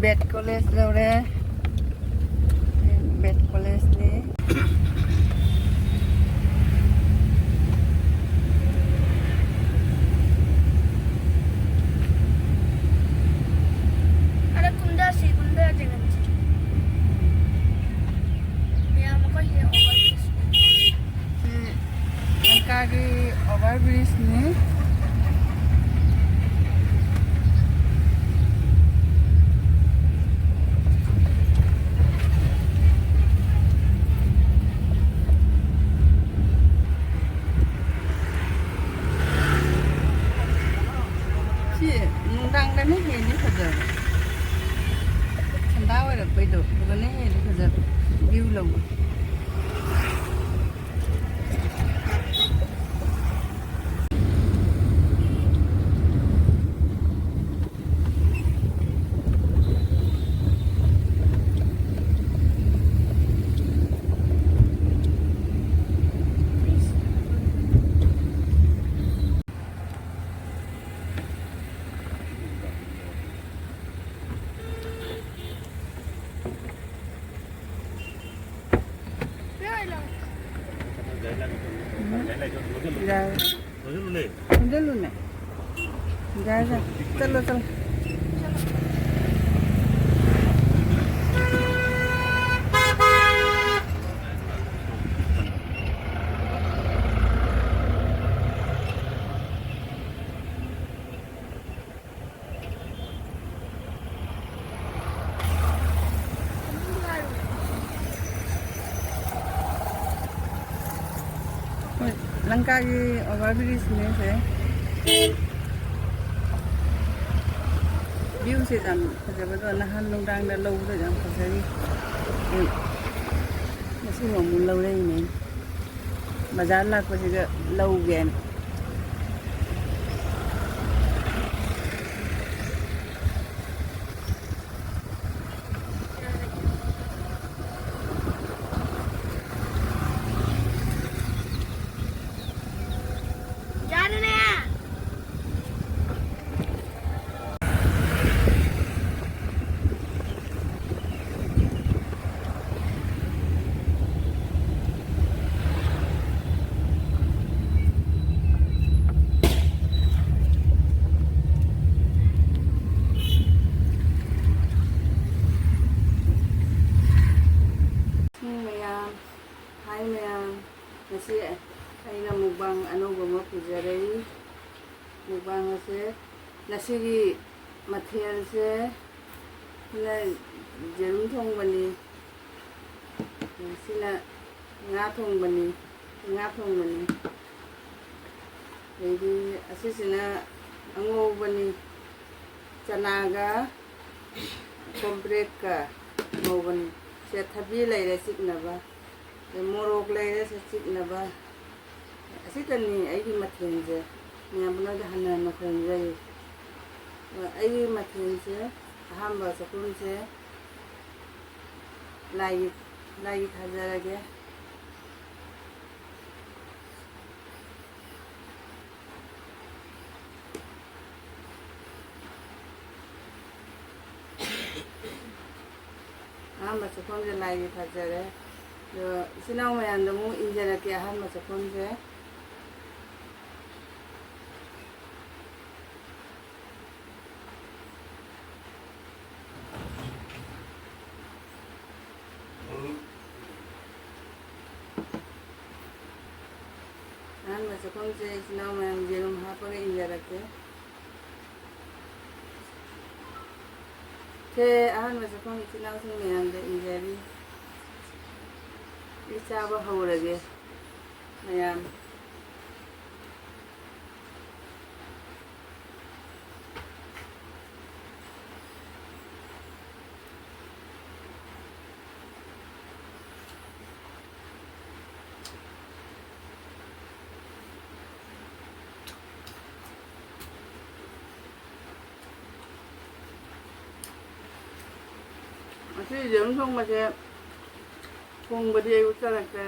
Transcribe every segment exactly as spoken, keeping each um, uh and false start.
ꯕꯦꯠ college ꯌꯧꯔꯦ꯫ ꯕꯦꯠ ꯀꯣꯂꯦꯖꯅꯤ꯫ ꯑꯗ ꯀꯨꯝꯊꯁꯤ, ꯀꯨꯝꯊꯔꯁꯤ ꯉꯝꯁꯤ꯫ ꯃꯌꯥꯝ ꯑꯩꯈꯣꯏꯁꯦ ꯑꯣꯚꯔ ꯕ꯭ꯔꯤꯖ꯫ ꯁꯤ ꯂꯪꯀꯥꯒꯤ ꯑꯣꯚꯔ ꯕ꯭ꯔꯤꯖꯅꯤ꯫ ꯁꯤ ꯅꯨꯡꯗꯥꯡꯗꯅ ꯍꯦꯜꯂꯤ ꯐꯖꯕ꯫ ꯁꯟꯗꯥ ꯑꯣꯏꯔꯛꯄꯩꯗꯣ ꯑꯗꯨꯗꯅ ꯍꯦꯜꯂꯤ ꯐꯖꯕ ꯚ꯭ꯌꯨ ꯂꯧꯕ꯫ ꯌꯥꯏ꯫ ꯆꯪꯁꯤꯜꯂꯨꯅꯦ꯫ ꯌꯥꯏ, ꯌꯥꯏ꯫ ꯆꯠꯂꯣ, ꯆꯠꯂꯣ꯫ ꯍꯣꯏ, ꯂꯪꯀꯥꯒꯤ ꯑꯣꯚꯔ ꯕ꯭ꯔꯤꯖꯅꯦ ꯁꯦ꯫ ꯚ꯭ꯌꯨꯁꯦ ꯌꯥꯝ ꯐꯖꯕꯗꯣ, ꯅꯍꯥꯟ ꯅꯨꯡꯗꯥꯡꯗ ꯂꯧꯕꯗꯣ ꯌꯥꯝ ꯐꯖꯔꯤ꯫ ꯑꯗꯨ ꯉꯁꯤ ꯑꯃꯨꯛ ꯂꯧꯔꯛꯏꯅꯦ꯫ ꯕꯖꯥꯔ ꯂꯥꯛꯄꯁꯤꯗ ꯂꯧꯒꯦꯅ꯫ ꯑꯩꯅ ꯃꯨꯛꯕꯥꯡ ꯑꯅꯧꯕ ꯑꯃ ꯄꯨꯖꯔꯛꯏ꯫ ꯃꯨꯛꯕꯥꯡ ꯑꯁꯦ, ꯉꯁꯤꯒꯤ ꯃꯊꯦꯜꯁꯦ, ꯁꯤꯅ ꯌꯦꯔꯨꯝ ꯊꯣꯡꯕꯅꯤ, ꯁꯤꯅ ꯉꯥ ꯊꯣꯡꯕꯅꯤ, ꯉꯥ ꯊꯣꯡꯕꯅꯤ꯫ ꯑꯗꯩꯗꯤ ꯑꯁꯤꯁꯤꯅ ꯑꯉꯧꯕꯅꯤ, ꯆꯅꯥꯒ ꯀꯣꯝꯄ꯭ꯔꯦꯛꯀ ꯉꯧꯕꯅꯤ꯫ ꯁꯤꯗ ꯊꯕꯤ ꯂꯩꯔꯦ ꯆꯤꯛꯅꯕ, ꯑꯗꯩ ꯃꯣꯔꯣꯛ ꯂꯩꯔꯦ ꯁꯤꯗ ꯆꯤꯛꯅꯕ꯫ ꯑꯁꯤꯇꯅꯤ ꯑꯩꯒꯤ ꯃꯊꯦꯜꯁꯦ꯫ ꯃꯌꯥꯝ ꯄꯨꯝꯅꯃꯛꯇ ꯍꯟꯅ ꯍꯟꯅ ꯈꯨꯔꯨꯝꯖꯔꯤ꯫ ꯑꯩꯒꯤ ꯃꯊꯦꯜꯁꯦ, ꯑꯍꯥꯟꯕ ꯆꯥꯛꯈꯨꯝꯁꯦ ꯂꯥꯏꯒꯤ, ꯂꯥꯏꯒꯤ ꯊꯥꯖꯔꯒꯦ꯫ ꯑꯍꯥꯟꯕ ꯆꯥꯛꯈꯨꯝꯁꯦ ꯂꯥꯏꯒꯤ ꯊꯥꯖꯔꯦ꯫ ꯑꯗꯣ ꯏꯆꯤꯟ ꯏꯅꯥꯎ ꯃꯌꯥꯝꯗ ꯑꯃꯨꯛ ꯏꯟꯖꯔꯛꯀꯦ ꯑꯍꯥꯟꯕ ꯆꯥꯛꯈꯨꯝꯁꯦ꯫ ꯑꯍꯥꯟꯕ ꯆꯥꯛꯈꯨꯝꯁꯦ ꯏꯆꯤꯟ ꯏꯅꯥꯎ ꯃꯌꯥꯝ ꯌꯦꯔꯨꯝ ꯍꯥꯞꯄꯒ ꯏꯟꯖꯔꯛꯀꯦ꯫ ꯁꯦ, ꯑꯍꯥꯟꯕ ꯆꯥꯛꯈꯨꯝ ꯏꯆꯤꯟ ꯏꯅꯥꯎꯁꯤꯡ ꯃꯌꯥꯝꯗ ꯏꯟꯖꯔꯤ꯫ ꯑꯩ ꯆꯥꯕ ꯍꯧꯔꯒꯦ ꯃꯌꯥꯝ꯫ ꯉꯁꯤ ꯌꯦꯔꯨꯝ ꯊꯣꯡꯕꯁꯦ, ꯊꯣꯡꯕꯗꯤ ꯑꯩ ꯎꯠꯆꯔꯛꯇ꯭ꯔꯦ꯫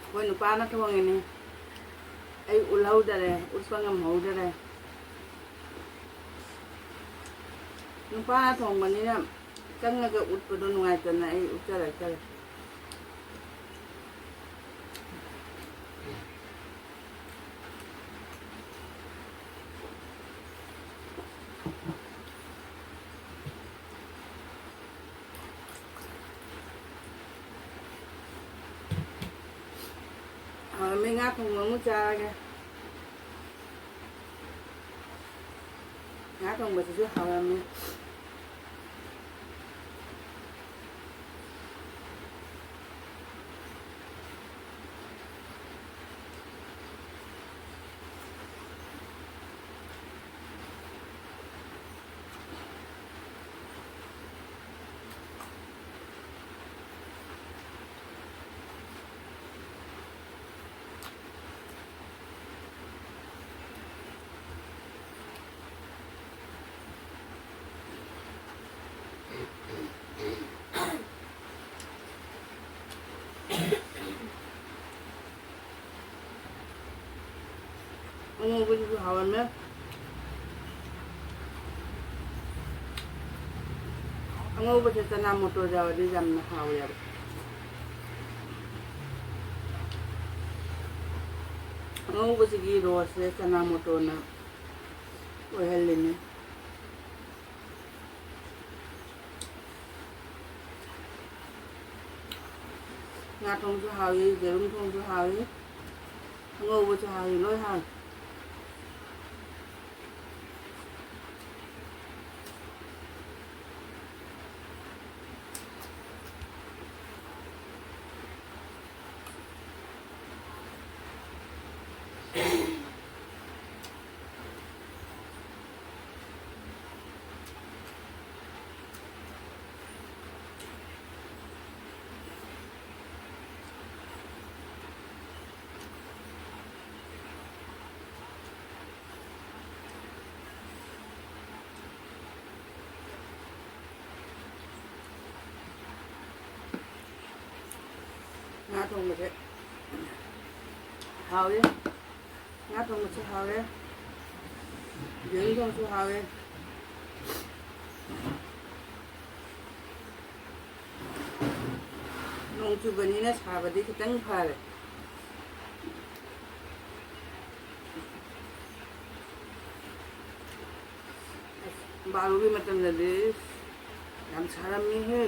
ꯑꯩꯈꯣꯏ ꯅꯨꯄꯥꯅ ꯊꯣꯡꯉꯤꯅꯤ꯫ ꯑꯩ ꯎꯠꯍꯧꯗꯔꯦ, ꯎꯠꯄ ꯉꯝꯍꯧꯗꯔꯦ꯫ ꯅꯨꯄꯥꯅ ꯊꯣꯡꯕꯅꯤꯅ ꯆꯪꯉꯒ ꯎꯠꯄꯗꯣ ꯅꯨꯡꯉꯥꯏꯇꯅ ꯑꯩ ꯎꯠꯆꯔꯛꯇꯔꯦ꯫ ꯍꯥꯎꯔꯝꯃꯤ, ꯉꯥ ꯊꯣꯡꯕ ꯑꯃꯨꯛ ꯆꯥꯔꯒꯦ꯫ ꯉꯥ ꯊꯣꯡꯕꯁꯤꯁꯨ ꯍꯥꯎꯔꯝꯃꯤ꯫ ꯑꯉꯧꯕꯁꯤꯁꯨ ꯍꯥꯎꯔꯝꯃꯦ꯫ ꯑꯉꯧꯕꯁꯦ ꯆꯅꯥ ꯃꯣꯇꯣꯔ ꯌꯥꯎꯔꯗꯤ ꯌꯥꯝꯅ ꯍꯥꯎꯋꯦꯕ꯫ ꯑꯉꯧꯕꯁꯤꯒꯤ ꯔꯣꯁꯁꯦ ꯆꯅꯥ ꯃꯣꯇꯣꯔꯅ ꯑꯣꯏꯍꯜꯂꯤꯅꯦ꯫ ꯉꯥ ꯊꯣꯡꯁꯨ ꯍꯥꯎꯏ, ꯌꯦꯔꯨꯝ ꯊꯣꯡꯁꯨ ꯍꯥꯎꯏ, ꯑꯉꯧꯕꯁꯨ ꯍꯥꯎꯏ, ꯂꯣꯏ ꯍꯥꯎꯏ꯫ ꯉꯥ ꯊꯣꯡꯕꯁꯦ ꯍꯥꯎꯔꯦ꯫ ꯉꯥ ꯊꯣꯡꯕꯁꯨ ꯍꯥꯎꯔꯦ꯫ ꯌꯦꯔꯨꯝ ꯊꯣꯡꯕꯁꯨ ꯍꯥꯎꯔꯦ꯫ ꯅꯣꯡ ꯆꯨꯕꯅꯤꯅ ꯁꯥꯕꯗꯤ ꯈꯤꯇꯪ ꯐꯔꯦ꯫ ꯕꯥꯔꯣꯒꯤ ꯃꯇꯝꯗꯗꯤ ꯌꯥꯝ ꯁꯥꯔꯝꯃꯤꯍꯦ꯫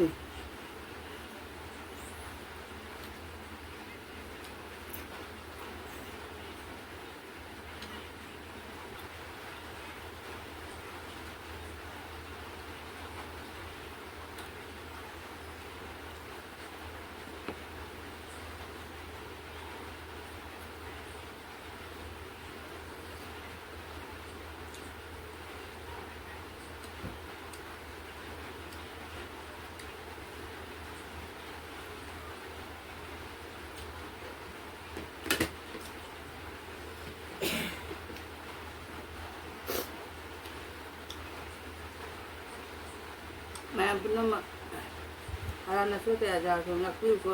ꯑꯁꯣꯏ ꯀꯌꯥ ꯌꯥꯎꯔꯁꯨ ꯉꯥꯛꯄꯤꯌꯨꯀꯣ꯫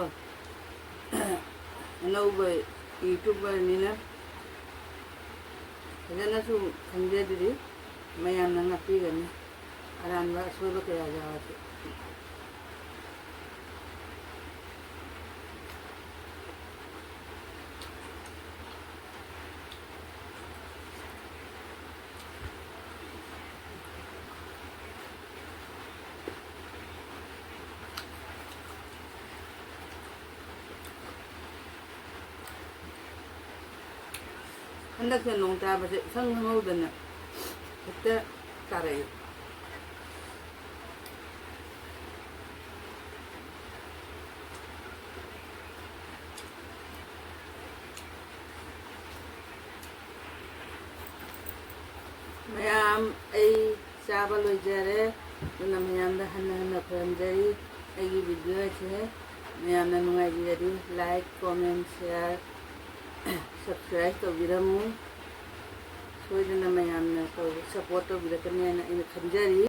ꯑꯅꯧꯕ YouTuberꯅꯤꯅ ꯐꯖꯅꯁꯨ ꯈꯪꯖꯗ꯭ꯔꯤ, ꯃꯌꯥꯝꯅ ꯉꯥꯛꯄꯤꯒꯅꯤ ꯑꯔꯥꯟꯕ ꯑꯁꯣꯏꯕ ꯀꯌꯥ ꯌꯥꯎꯔꯁꯨ꯫ ꯍꯟꯗꯛꯁꯦ ꯅꯣꯡ ꯇꯥꯕꯁꯦ ꯏꯈꯪ ꯈꯪꯍꯧꯗꯅ ꯍꯦꯛꯇ ꯇꯥꯔꯛꯏ꯫ ꯃꯌꯥꯝ, ꯑꯩ ꯆꯥꯕ ꯂꯣꯏꯖꯔꯦ꯫ ꯑꯗꯨꯅ ꯃꯌꯥꯝꯗ ꯍꯟꯅ ꯍꯟꯅ ꯈꯨꯔꯨꯝꯖꯔꯤ꯫ ꯑꯩꯒꯤ video ꯑꯁꯦ ꯃꯌꯥꯝꯅ ꯅꯨꯡꯉꯥꯏꯕꯤꯔꯗꯤ like, comment, share, subscribe ꯇꯧꯕꯤꯔꯝꯃꯨ꯫ ꯁꯣꯏꯗꯅ ꯃꯌꯥꯝꯅ ꯇꯧ-, support ꯇꯧꯕꯤꯔꯛꯀꯅꯤ ꯍꯥꯏꯅ ꯑꯩꯅ ꯈꯟꯖꯔꯤ꯫